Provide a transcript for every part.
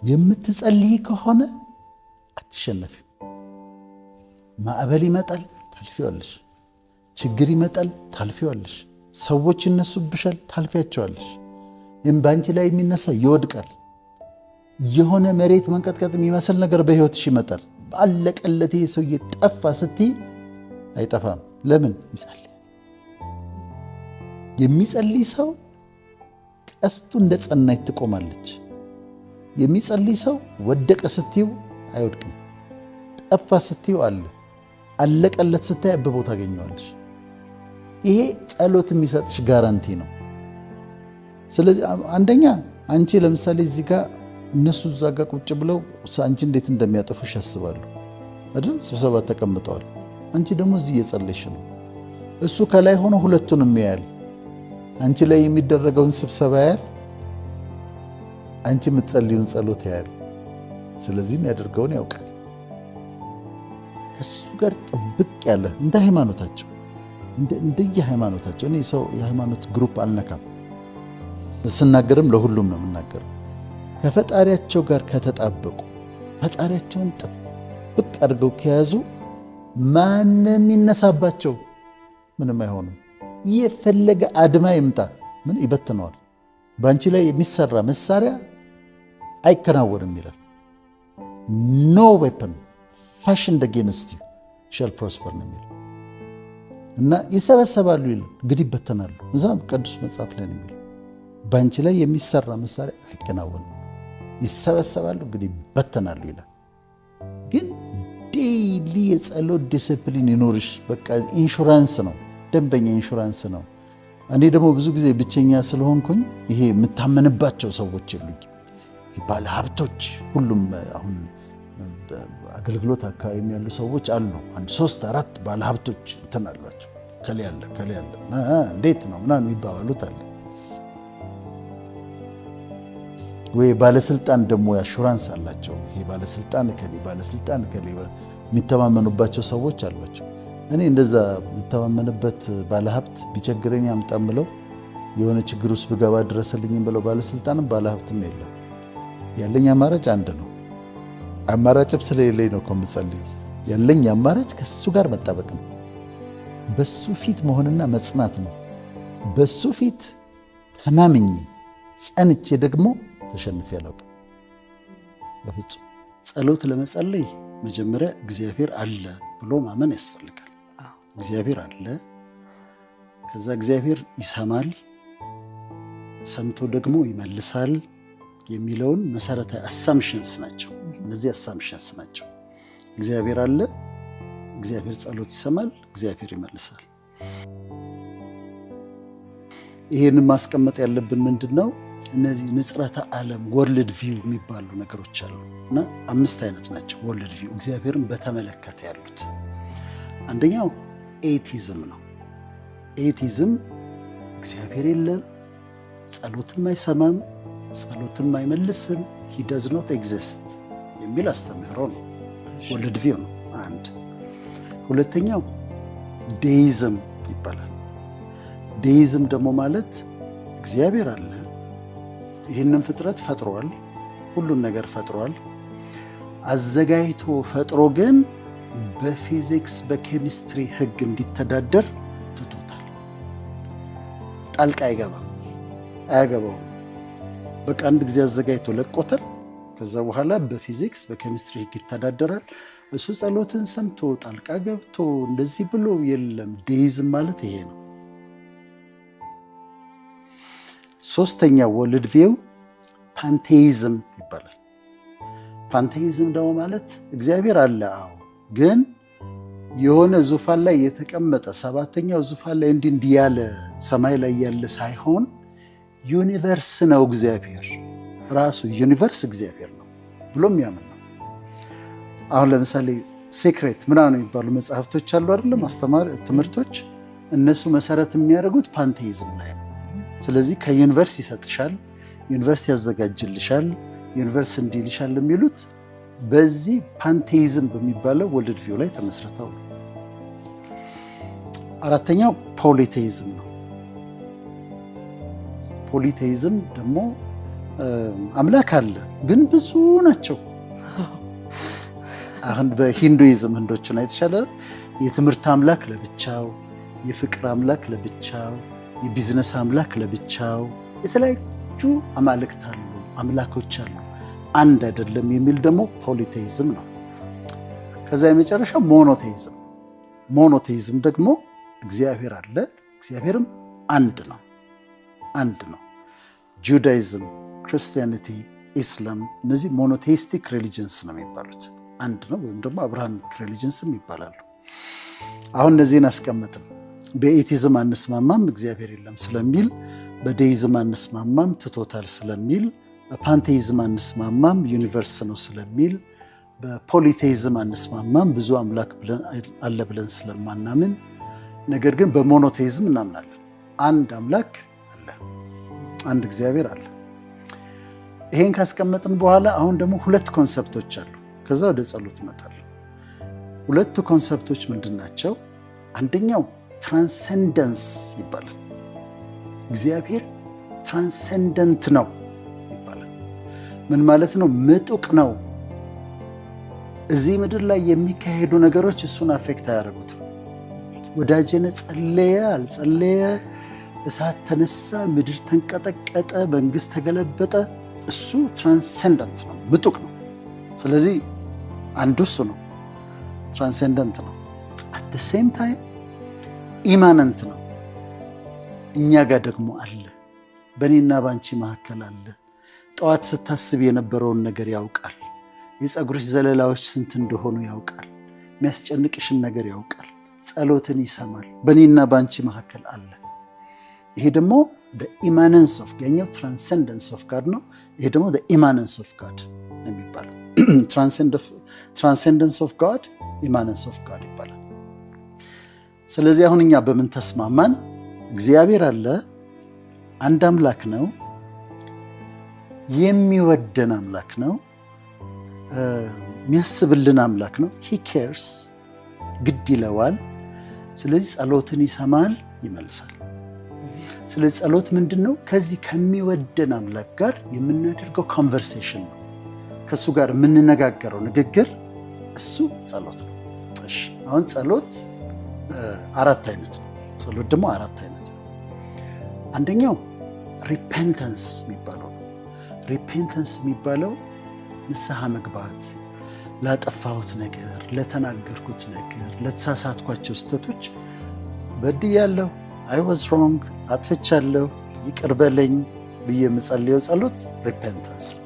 የምትጸልይ ከሆነ አትሸነፊም። ማዕበል ይመጣል፣ ታልፊዋለሽ። ችግር ይመጣል፣ ታልፊዋለሽ። ሰዎች ይነሱብሻል፣ ታልፊያቸዋለሽ። በአንቺ ላይ የሚነሳ ይወድቃል። የሆነ መሬት መንቀጥቀጥ የሚመስል ነገር በህይወትሽ ይመጣል። አለቀለት፣ ይሄ ሰውዬ ጠፋ ስትይ አይጠፋም። ለምን? ይጸልያል። የሚጸልይ ሰው ቀስቱ እንደ ጸናች ትቆማለች። የሚጸልይ ሰው ወደቀ ስትይው አይወድቅም። ጠፋ ስትይው አለ። አለቀለት ስታይ አብቦ ታገኘዋለሽ። ይሄ ጸሎት የሚሰጥሽ guarantee ነው። ስለዚህ አንደኛ አንቺ ለምሳሌ እዚህ ጋር እነሱ እዛ ጋር ቁጭ ብለው አንቺ እንዴት እንደሚያጠፉሽ ያስባሉ አይደል? ስብሰባ ተቀምጠዋል። አንቺ ደግሞ እዚህ እየጸለይሽ ነው። እሱ ከላይ ሆኖ ሁለቱንም ያያል። አንቺ ላይ የሚደረገውን ስብሰባ ያያል። አንቺ የምትጸልዩን ጸሎት ያያል። ስለዚህ የሚያደርገውን ያውቃል። ከሱ ጋር ጥብቅ ያለ እንደ ሃይማኖታቸው፣ እንደየ ሃይማኖታቸው። እኔ ሰው የሃይማኖት group አልነካም። ስናገርም ለሁሉም ነው የምናገረው። ከፈጣሪያቸው ጋር ከተጣበቁ፣ ፈጣሪያቸውን ጥብቅ አድርገው ከያዙ ማንም ይነሳባቸው ምንም አይሆኑም። የፈለገ አድማ ይምጣ ምን ይበትነዋል። በአንቺ ላይ የሚሰራ መሳሪያ አይከናወንም ይላል። "No weapon fashioned against you shall prosper" ነው የሚለው እና ይሰበሰባሉ ይላል፣ እንግዲህ ይበተናሉ። እዛ ቅዱስ መጽሐፍ ላይ ነው የሚለው። በአንቺ ላይ የሚሰራ መሳሪያ አይከናወንም፣ ይሰበሰባሉ እንግዲህ ይበተናሉ ይላል። ግን daily የጸሎት ዲስፕሊን ይኖርሽ። በቃ ኢንሹራንስ ነው፣ ደንበኛ ኢንሹራንስ ነው። እኔ ደግሞ ብዙ ጊዜ ብቸኛ ስለሆንኩኝ ይሄ የምታመንባቸው ሰዎች የሉኝም። ባለ ሀብቶች ሁሉም አሁን አገልግሎት አካባቢ ያሉ ሰዎች አሉ። አንድ ሶስት አራት ባለ ሀብቶች እንትን አሏቸው። ከሌ አለ፣ ከሌ አለ፣ እንዴት ነው ምናምን የሚባባሉት አለ። ወይ ባለስልጣን ደግሞ assurance አላቸው። ይሄ ባለስልጣን ከሌ፣ ባለስልጣን ከሌ፣ የሚተማመኑባቸው ሰዎች አሏቸው። እኔ እንደዛ የምተማመንበት ባለሀብት፣ ቢቸግረኝ አምጣ ምለው፣ የሆነ ችግር ውስጥ ብገባ ድረስልኝም ብለው ባለስልጣንም ባለሀብትም የለም። ያለኝ አማራጭ አንድ ነው። አማራጭም ስለሌለኝ ነው እኮ የምጸልየው። ያለኝ አማራጭ ከሱ ጋር መጣበቅ ነው። በሱ ፊት መሆንና መጽናት ነው። በሱ ፊት ተማምኜ ጸንቼ ደግሞ ተሸንፌ አላውቅም በፍጹም። ጸሎት ለመጸለይ መጀመሪያ እግዚአብሔር አለ ብሎ ማመን ያስፈልጋል። እግዚአብሔር አለ። ከዛ እግዚአብሔር ይሰማል፣ ሰምቶ ደግሞ ይመልሳል የሚለውን መሰረታዊ assumptions ናቸው። እነዚህ assumptions ናቸው። እግዚአብሔር አለ፣ እግዚአብሔር ጸሎት ይሰማል፣ እግዚአብሔር ይመልሳል። ይሄንን ማስቀመጥ ያለብን ምንድን ነው? እነዚህ ንጽረተ ዓለም world view የሚባሉ ነገሮች አሉ እና አምስት አይነት ናቸው። World view እግዚአብሔርን በተመለከተ ያሉት አንደኛው atheism ነው። Atheism እግዚአብሔር የለም፣ ጸሎትም አይሰማም፣ ጸሎትም አይመልስም፣ he does not exist የሚል አስተምህሮ ነው። World view ነው አንድ። ሁለተኛው deism ይባላል። Deism ደግሞ ማለት እግዚአብሔር አለ፣ ይህንን ፍጥረት ፈጥሯል፣ ሁሉን ነገር ፈጥሯል። አዘጋጅቶ ፈጥሮ ግን በፊዚክስ በኬሚስትሪ ሕግ እንዲተዳደር ትቶታል። ጣልቃ አይገባም፣ አያገባውም። በቃ አንድ ጊዜ አዘጋጅቶ ለቆታል። ከዛ በኋላ በፊዚክስ በኬሚስትሪ ሕግ ይተዳደራል። እሱ ጸሎትን ሰምቶ ጣልቃ ገብቶ እንደዚህ ብሎ የለም። Deism ማለት ይሄ ነው። ሶስተኛው world view pantheism ይባላል። Pantheism ደግሞ ማለት እግዚአብሔር አለ፣ አዎ፣ ግን የሆነ ዙፋን ላይ የተቀመጠ፣ ሰባተኛው ዙፋን ላይ እንዲህ እንዲህ ያለ ሰማይ ላይ ያለ ሳይሆን universe ነው፣ እግዚአብሔር ራሱ universe እግዚአብሔር ነው ብሎ የሚያምን ነው። አሁን ለምሳሌ Secret ምናምን የሚባሉ መጽሐፍቶች አሉ አይደለም? አስተማሪ ትምህርቶች፣ እነሱ መሰረት የሚያደርጉት pantheism ላይ ነው። ስለዚህ ከ universe ይሰጥሻል፣ universe ያዘጋጅልሻል፣ universe እንዲህ ይልሻል የሚሉት በዚህ pantheism በሚባለው world view ላይ ተመስርተው ነው። አራተኛው polytheism ነው። Polytheism ደግሞ አምላክ አለ ግን ብዙ ናቸው። አሁን በሂንዱይዝም ህንዶችን አይተሻል። የትምህርት አምላክ ለብቻው፣ የፍቅር አምላክ ለብቻው፣ የቢዝነስ አምላክ ለብቻው፣ የተለያዩ አማልክት አሉ፣ አምላኮች አሉ። አንድ አይደለም የሚል ደግሞ polytheism ነው። ከዛ የመጨረሻ monotheism። Monotheism ደግሞ እግዚአብሔር አለ፣ እግዚአብሔርም አንድ ነው፣ አንድ ነው። Judaism፣ Christianity፣ Islam እነዚህ monotheistic religions ነው የሚባሉት። አንድ ነው ወይም ደግሞ Abrahamic religions ም ይባላሉ። አሁን እነዚህን አስቀምጥም። በ atheism አንስማማም እግዚአብሔር የለም ስለሚል፣ በ deism አንስማማም ትቶታል ስለሚል፣ በ pantheism አንስማማም universe ነው ስለሚል፣ በ polytheism አንስማማም ብዙ አምላክ አለ ብለን ስለማናምን፣ ነገር ግን በ monotheism እናምናለን። አንድ አምላክ አለ፣ አንድ እግዚአብሔር አለ። ይሄን ካስቀመጥን በኋላ አሁን ደግሞ ሁለት concept ኦች አሉ። ከዛ ወደ ጸሎት እመጣለሁ። ሁለቱ concept ኦች ምንድን ናቸው? አንደኛው transcendence ይባላል። እግዚአብሔር transcendent ነው ይባላል። ምን ማለት ነው? ምጡቅ ነው። እዚህ ምድር ላይ የሚካሄዱ ነገሮች እሱን affect አያደርጉትም። ወዳጄነ ጸለየ አልጸለየ፣ እሳት ተነሳ፣ ምድር ተንቀጠቀጠ፣ መንግስት ተገለበጠ፣ እሱ transcendent ነው፣ ምጡቅ ነው። ስለዚህ አንዱ እሱ ነው፣ transcendent ነው። At the same time immanent ነው። እኛ ጋር ደግሞ አለ፣ በእኔና በአንቺ መካከል አለ። ጠዋት ስታስብ የነበረውን ነገር ያውቃል። የፀጉርሽ ዘለላዎች ስንት እንደሆኑ ያውቃል። የሚያስጨንቅሽን ነገር ያውቃል። ጸሎትን ይሰማል። በእኔና በአንቺ መካከል አለ። ይሄ ደግሞ immanence of ያኛው transcendence of God ነው። ይሄ ደግሞ immanence of God ነው የሚባለው። Transcendence of God፣ immanence of God ይባላል። ስለዚህ አሁን እኛ በምን ተስማማን? እግዚአብሔር አለ፣ አንድ አምላክ ነው፣ የሚወደን አምላክ ነው፣ የሚያስብልን አምላክ ነው። He cares፣ ግድ ይለዋል። ስለዚህ ጸሎትን ይሰማል፣ ይመልሳል። ስለዚህ ጸሎት ምንድን ነው? ከዚህ ከሚወደን አምላክ ጋር የምናደርገው conversation ነው። ከእሱ ጋር የምንነጋገረው ንግግር እሱ ጸሎት ነው። እሺ፣ አሁን ጸሎት አራት አይነት ነው። ጸሎት ደግሞ አራት አይነት ነው። አንደኛው repentance የሚባለው ነው። Repentance የሚባለው ንስሐ መግባት፣ ላጠፋሁት ነገር፣ ለተናገርኩት ነገር፣ ለተሳሳትኳቸው ስህተቶች በድያለሁ፣ I was wrong፣ አጥፍቻለሁ፣ ይቅር በለኝ ብዬ የምጸልየው ጸሎት repentance ነው።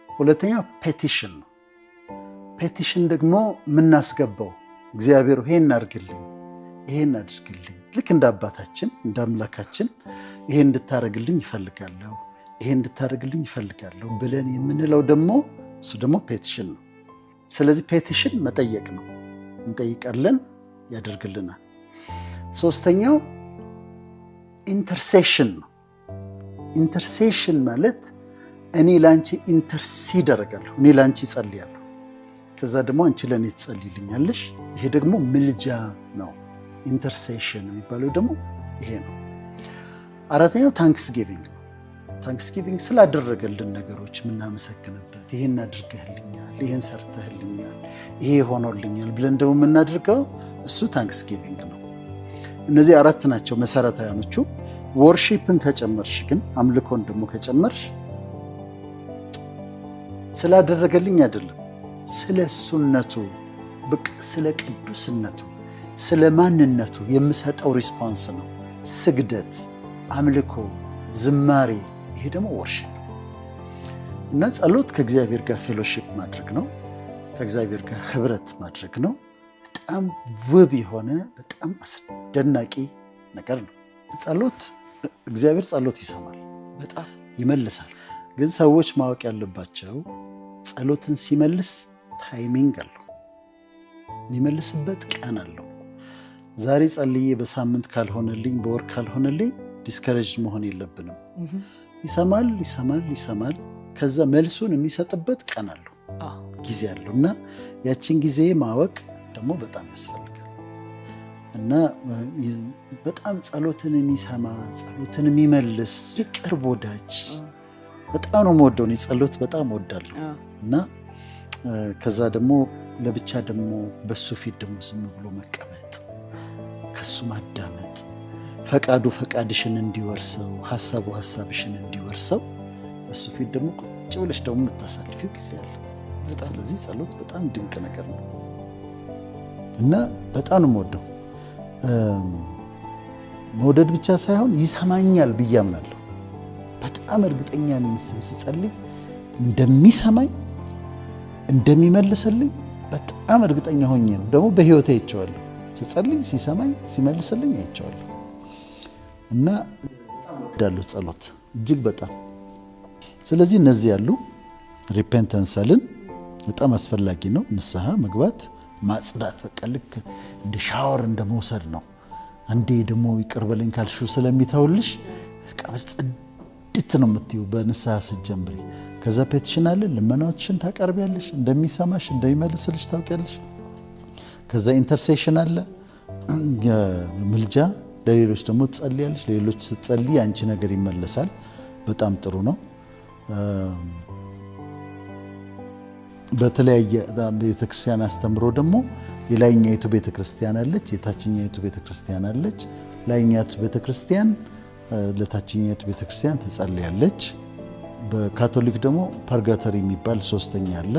ሁለተኛው petition ነው። Petition ደግሞ የምናስገባው እግዚአብሔር ይሄን አድርግልኝ፣ ይሄን አድርግልኝ፣ ልክ እንደ አባታችን እንደ አምላካችን ይሄን እንድታደርግልኝ እፈልጋለሁ፣ ይሄ እንድታደርግልኝ እፈልጋለሁ ብለን የምንለው ደግሞ እሱ ደግሞ petition ነው። ስለዚህ petition መጠየቅ ነው። እንጠይቃለን፣ ያደርግልናል። ሶስተኛው intercession ነው። Intercession ማለት እኔ ለአንቺ intercede አደርጋለሁ፣ እኔ ለአንቺ እጸልያለሁ፣ ከዛ ደግሞ አንቺ ለእኔ ትጸልይልኛለሽ። ይሄ ደግሞ ምልጃ ነው። Intercession የሚባለው ደግሞ ይሄ ነው። አራተኛው thanksgiving ነው። Thanksgiving ስላደረገልን ነገሮች የምናመሰግንበት፣ ይሄን አድርገህልኛል፣ ይሄን ሰርተህልኛል፣ ይሄ ሆኖልኛል ብለን ደግሞ የምናደርገው እሱ thanksgiving ነው። እነዚህ አራት ናቸው መሰረታዊያኖቹ። Worship ን ከጨመርሽ ግን፣ አምልኮን ደግሞ ከጨመርሽ፣ ስላደረገልኝ አይደለም፣ ስለ እሱነቱ፣ በቃ ስለ ቅዱስነቱ፣ ስለ ማንነቱ የምሰጠው response ነው። ስግደት፣ አምልኮ፣ ዝማሬ፣ ይሄ ደግሞ worship። እና ጸሎት ከእግዚአብሔር ጋር fellowship ማድረግ ነው። ከእግዚአብሔር ጋር ህብረት ማድረግ ነው። በጣም ውብ የሆነ በጣም አስደናቂ ነገር ነው። ጸሎት፣ እግዚአብሔር ጸሎት ይሰማል፣ በጣም። ይመልሳል። ግን ሰዎች ማወቅ ያለባቸው ጸሎትን ሲመልስ timing አለው፣ የሚመልስበት ቀን አለው። ዛሬ ጸልዬ በሳምንት ካልሆነልኝ፣ በወር ካልሆነልኝ discourage መሆን የለብንም። ይሰማል፣ ይሰማል፣ ይሰማል። ከዛ መልሱን የሚሰጥበት ቀን አለው፣ ጊዜ አለው እና ያችን ጊዜ ማወቅ ደግሞ በጣም ያስፈልጋል። እና በጣም ጸሎትን የሚሰማ፣ ጸሎትን የሚመልስ የቅርብ ወዳጅ፣ በጣም ነው የምወደው። እኔ ጸሎት በጣም እወዳለሁ። እና ከዛ ደግሞ ለብቻ ደግሞ በሱ ፊት ደግሞ ዝም ብሎ መቀመጥ፣ ከሱ ማዳመጥ፣ ፈቃዱ ፈቃድሽን እንዲወርሰው፣ ሀሳቡ ሀሳብሽን እንዲወርሰው በሱ ፊት ደግሞ ቁጭ ብለሽ ደግሞ የምታሳልፊው ጊዜ አለ። ስለዚህ ጸሎት በጣም ድንቅ ነገር ነው እና በጣም ነው የምወደው። መውደድ ብቻ ሳይሆን ይሰማኛል ብዬ አምናለሁ። በጣም እርግጠኛ ነኝ ስጸልይ እንደሚሰማኝ፣ እንደሚመልስልኝ በጣም እርግጠኛ ሆኜ ነው። ደግሞ በህይወቴ አይቼዋለሁ። ስጸልይ ሲሰማኝ፣ ሲመልስልኝ አይቼዋለሁ። እና በጣም እወዳለሁ ጸሎት እጅግ በጣም። ስለዚህ እነዚህ ያሉ repentance አልን፣ በጣም አስፈላጊ ነው። ንስሐ መግባት፣ ማጽዳት፣ በቃ ልክ እንደ ሻወር እንደ መውሰድ ነው። አንዴ ደግሞ ይቅር በለኝ ካልሽው ስለሚተውልሽ በቃ ጽድት ነው የምትይው በንስሐ ስትጀምሪ። ከዛ petition አለ፣ ልመናዎችን ታቀርቢያለሽ፣ እንደሚሰማሽ እንደሚመልስልሽ ታውቂያለሽ። ከዛ intercession አለ፣ ምልጃ፣ ለሌሎች ደግሞ ትጸልያለሽ። ለሌሎች ስትጸልይ አንቺ ነገር ይመለሳል። በጣም ጥሩ ነው። በተለያየ ቤተክርስቲያን አስተምሮ ደግሞ የላይኛይቱ ቤተክርስቲያን አለች፣ የታችኛይቱ ቤተክርስቲያን አለች። ላይኛይቱ ቤተክርስቲያን ለታችኛይቱ ቤተክርስቲያን ትጸልያለች። በካቶሊክ ደግሞ purgatory የሚባል ሶስተኛ አለ።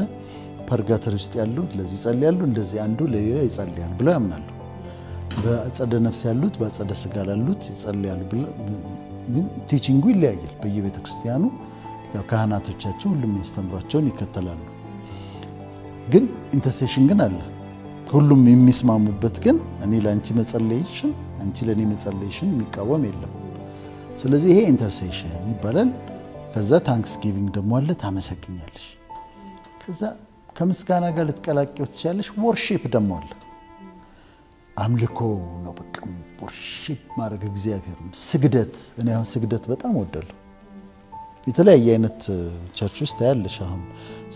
Purgatory ውስጥ ያሉት ለዚህ ይጸልያሉ፣ እንደዚህ አንዱ ለሌላ ይጸልያል ብለው ያምናሉ። በአጸደ ነፍስ ያሉት በአጸደ ስጋ ላሉት ይጸልያሉ። ግን teaching ኡ ይለያያል በየቤተ ክርስቲያኑ። ያው ካህናቶቻቸው ሁሉም የሚያስተምሯቸውን ይከተላሉ። ግን intercession ግን አለ። ሁሉም የሚስማሙበት ግን እኔ ለአንቺ መጸለይሽን፣ አንቺ ለእኔ መጸለይሽን የሚቃወም የለም። ስለዚህ ይሄ intercession ይባላል። ከዛ thanksgiving ደግሞ አለ፣ ታመሰግኛለሽ። ከዛ ከምስጋና ጋር ልትቀላቂው ትችላለሽ። Worship ደግሞ አለ፣ አምልኮ ነው። በቃ worship ማድረግ እግዚአብሔር፣ ስግደት። እኔ አሁን ስግደት በጣም እወዳለሁ። የተለያየ አይነት church ውስጥ ታያለሽ። አሁን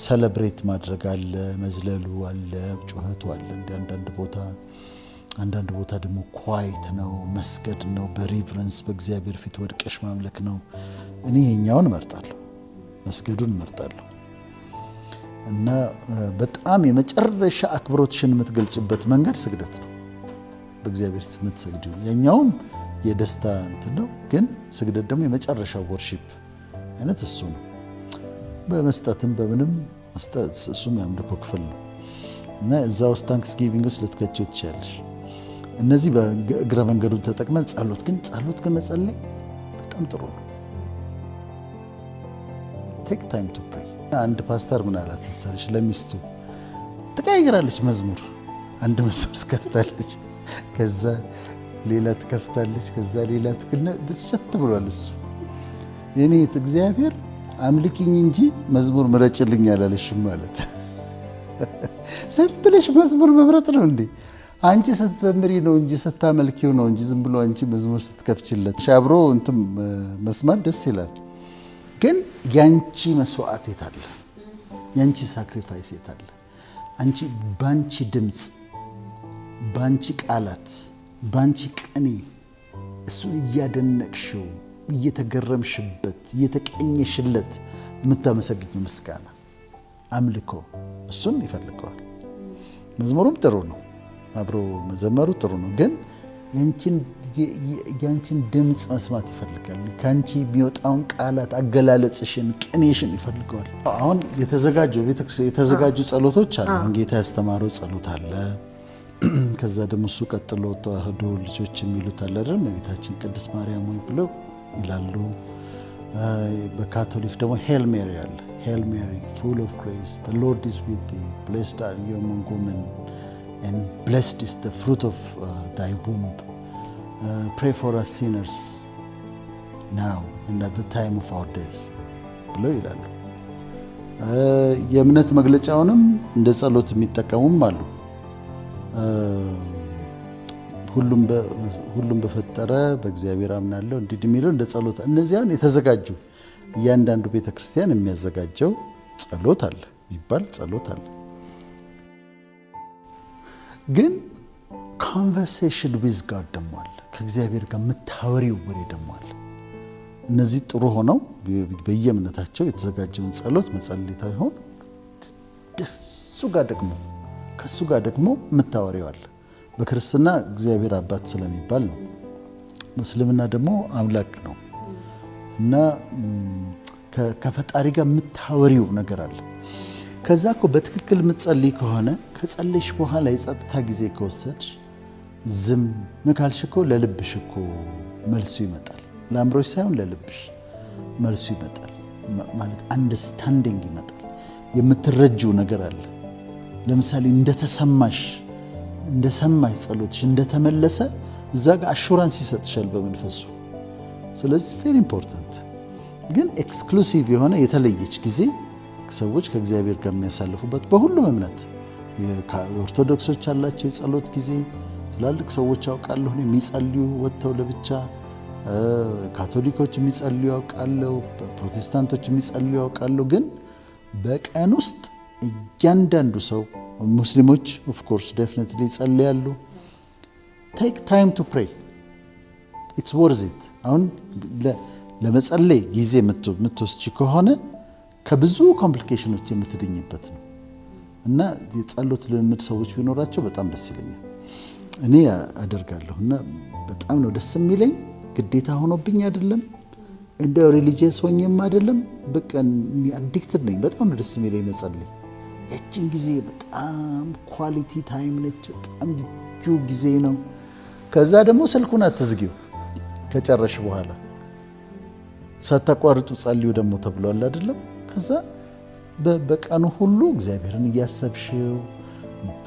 celebrate ማድረግ አለ፣ መዝለሉ አለ፣ ጩኸቱ አለ። እንደ አንዳንድ ቦታ ደግሞ quiet ነው፣ መስገድ ነው፣ በ reverence በእግዚአብሔር ፊት ወድቀሽ ማምለክ ነው። እኔ የኛውን እመርጣለሁ፣ መስገዱን እመርጣለሁ። እና በጣም የመጨረሻ አክብሮትሽን የምትገልጭበት መንገድ ስግደት ነው። በእግዚአብሔር ፊት የምትሰግዲው የኛውም የደስታ እንትን ነው፣ ግን ስግደት ደግሞ የመጨረሻው worship አይነት እሱ ነው። በመስጠትም በምንም እሱም የአምልኮ ክፍል ነው እና እዛ ውስጥ thanksgiving ውስጥ ልትከቸው ትችያለሽ። እነዚህ በእግረ መንገዱን ተጠቅመን ጸሎት ግን መጸለይ በጣም ጥሩ ነው። Take time to pray። አንድ ፓስተር ምን አላት መሰለሽ ለሚስቱ? ትቀያይራለች መዝሙር፣ አንድ መዝሙር ትከፍታለች፣ ከዛ ሌላ ትከፍታለች፣ ከዛ ሌላ፣ ብስጨት ብሏል እሱ። የኔ እግዚአብሔር አምልኪኝ እንጂ መዝሙር ምረጭልኝ አላለሽም ማለት ዝም ብለሽ መዝሙር መምረጥ ነው እንዴ? አንቺ ስትዘምሪ ነው እንጂ፣ ስታመልኪው ነው እንጂ፣ ዝም ብሎ አንቺ መዝሙር ስትከፍችለት አብሮ እንትን መስማት ደስ ይላል። ግን ያንቺ መስዋዕት የት አለ? ያንቺ sacrifice የት አለ? አንቺ ባንቺ ድምፅ፣ ባንቺ ቃላት፣ ባንቺ ቅኔ እሱን እያደነቅሽው፣ እየተገረምሽበት፣ እየተቀኘሽለት የምታመሰግኘው ምስጋና አምልኮ እሱን ይፈልገዋል። መዝሙሩም ጥሩ ነው፣ አብሮ መዘመሩ ጥሩ ነው። ግን ያንቺን ድምፅ መስማት ይፈልጋል። ከአንቺ የሚወጣውን ቃላት፣ አገላለጽሽን፣ ቅኔሽን ይፈልገዋል። አሁን የተዘጋጁ ጸሎቶች አሉ። አሁን ጌታ ያስተማረው ጸሎት አለ። ከዛ ደግሞ እሱ ቀጥሎ ተዋህዶ ልጆች የሚሉት አለ አይደል? እመቤታችን ቅድስት ማርያም ወይ ብለው ይላሉ። በካቶሊክ ደግሞ Hail Mary አለ። "Hail Mary, full of grace, the Lord is with thee. Blessed are you among women and blessed is the fruit of thy womb. Pray for us sinners now and at the time of our death" ብለው ይላሉ። የእምነት መግለጫውንም እንደ ጸሎት የሚጠቀሙም አሉ። ሁሉም በፈጠረ በእግዚአብሔር አምናለሁ እንዲህ የሚለው እንደ ጸሎት። እነዚያን የተዘጋጁ እያንዳንዱ ቤተ ክርስቲያን የሚያዘጋጀው ጸሎት አለ፣ የሚባል ጸሎት አለ። ግን Conversation with God ደግሞ አለ። ከእግዚአብሔር ጋር የምታወሪው ወሬ ደግሞ አለ። እነዚህ ጥሩ ሆነው በየእምነታቸው የተዘጋጀውን ጸሎት መጸለይ ሳይሆን እሱ ጋር ደግሞ ከእሱ ጋር ደግሞ የምታወሪው አለ። በክርስትና እግዚአብሔር አባት ስለሚባል ነው። በእስልምና ደግሞ አምላክ ነው እና ከፈጣሪ ጋር የምታወሪው ነገር አለ። ከዛ እኮ በትክክል የምትጸልይ ከሆነ፣ ከጸለይሽ በኋላ የጸጥታ ጊዜ ከወሰድሽ፣ ዝም ካልሽ እኮ ለልብሽ እኮ መልሱ ይመጣል። ለአእምሮሽ ሳይሆን ለልብሽ መልሱ ይመጣል። ማለት understanding ይመጣል። የምትረጂው ነገር አለ። ለምሳሌ እንደተሰማሽ፣ እንደሰማሽ፣ ጸሎትሽ እንደተመለሰ እዛ ጋር assurance ይሰጥሻል በመንፈሱ። ስለዚህ very important፣ ግን exclusive የሆነ የተለየች ጊዜ ሰዎች ከእግዚአብሔር ጋር የሚያሳልፉበት በሁሉም እምነት፣ የኦርቶዶክሶች አላቸው የጸሎት ጊዜ። ትላልቅ ሰዎች አውቃለሁ የሚጸልዩ ወጥተው ለብቻ፣ ካቶሊኮች የሚጸልዩ አውቃለሁ፣ ፕሮቴስታንቶች የሚጸልዩ አውቃለሁ። ግን በቀን ውስጥ እያንዳንዱ ሰው፣ ሙስሊሞች of course definitely ይጸልያሉ። Take time to pray, it's worth it። አሁን ለመጸለይ ጊዜ የምትወስጂ ከሆነ ከብዙ complication ኖች የምትድኝበት ነው እና የጸሎት ልምምድ ሰዎች ቢኖራቸው በጣም ደስ ይለኛል። እኔ አደርጋለሁ እና በጣም ነው ደስ የሚለኝ። ግዴታ ሆኖብኝ አይደለም፣ እንደ religious ሆኜም አይደለም። በቃ addicted ነኝ። በጣም ነው ደስ የሚለኝ መጸለይ። ያችን ጊዜ በጣም quality time ነች። በጣም ልዩ ጊዜ ነው። ከዛ ደግሞ ስልኩን አትዝጊው። ከጨረሽ በኋላ ሳታቋርጡ ጸልዩ ደግሞ ተብሏል አይደለም? ከዛ በቀኑ ሁሉ እግዚአብሔርን እያሰብሽው፣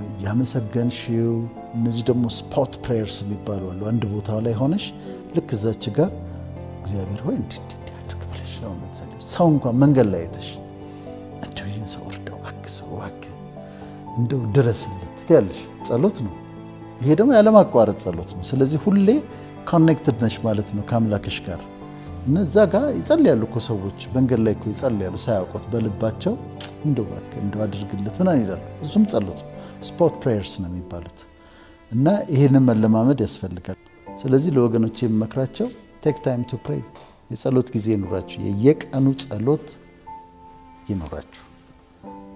እያመሰገንሽው፣ እነዚህ ደግሞ spot prayers የሚባሉ አሉ። አንድ ቦታ ላይ ሆነሽ ልክ እዛች ጋር እግዚአብሔር ሆይ እንዲህ እንዲህ አድርግ ብለሽ ነው የምትጸልዪው። ሰው እንኳን መንገድ ላይ አይተሽ እንደው ይህን ሰው እርዳው እባክህ፣ ሰው እባክህ እንደው ድረስለት ትያለሽ። ጸሎት ነው። ይሄ ደግሞ ያለማቋረጥ ጸሎት ነው። ስለዚህ ሁሌ connected ነሽ ማለት ነው ከአምላክሽ ጋር። እና እዛ ጋር ይጸልያሉ እኮ ሰዎች፣ መንገድ ላይ እኮ ይጸልያሉ ሳያውቁት፣ በልባቸው እንደው እባክህ እንደው አድርግለት ምናምን ይላሉ። እሱም ጸሎት ነው። Spot prayers ነው የሚባሉት። እና ይሄንን መለማመድ ያስፈልጋል። ስለዚህ ለወገኖቼ የምመክራቸው take time to pray፣ የጸሎት ጊዜ ይኑራችሁ፣ የየቀኑ ጸሎት ይኑራችሁ።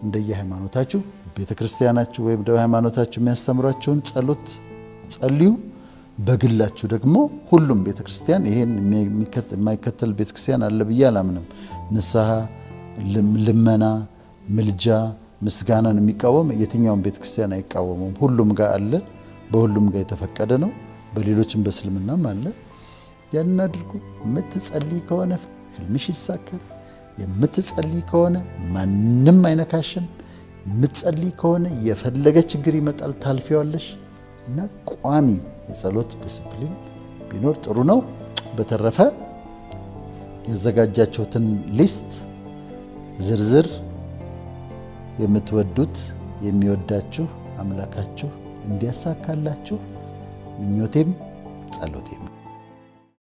እንደየ ሃይማኖታችሁ፣ ቤተ ክርስቲያናችሁ ወይም ደግሞ ሃይማኖታችሁ የሚያስተምራችሁን ጸሎት ጸልዩ። በግላችሁ ደግሞ፣ ሁሉም ቤተ ክርስቲያን ይሄን የማይከተል ቤተ ክርስቲያን አለ ብዬ አላምንም። ንስሐ፣ ልመና፣ ምልጃ፣ ምስጋናን የሚቃወም የትኛውም ቤተ ክርስቲያን አይቃወሙም። ሁሉም ጋር አለ፣ በሁሉም ጋር የተፈቀደ ነው። በሌሎችም በእስልምናም አለ። ያንን አድርጉ። የምትጸልይ ከሆነ ህልምሽ ይሳካል። የምትጸልይ ከሆነ ማንም አይነካሽም። የምትጸልይ ከሆነ የፈለገ ችግር ይመጣል፣ ታልፊዋለሽ። እና ቋሚ የጸሎት ዲስፕሊን ቢኖር ጥሩ ነው። በተረፈ ያዘጋጃችሁትን list ዝርዝር የምትወዱት የሚወዳችሁ አምላካችሁ እንዲያሳካላችሁ ምኞቴም ጸሎቴም።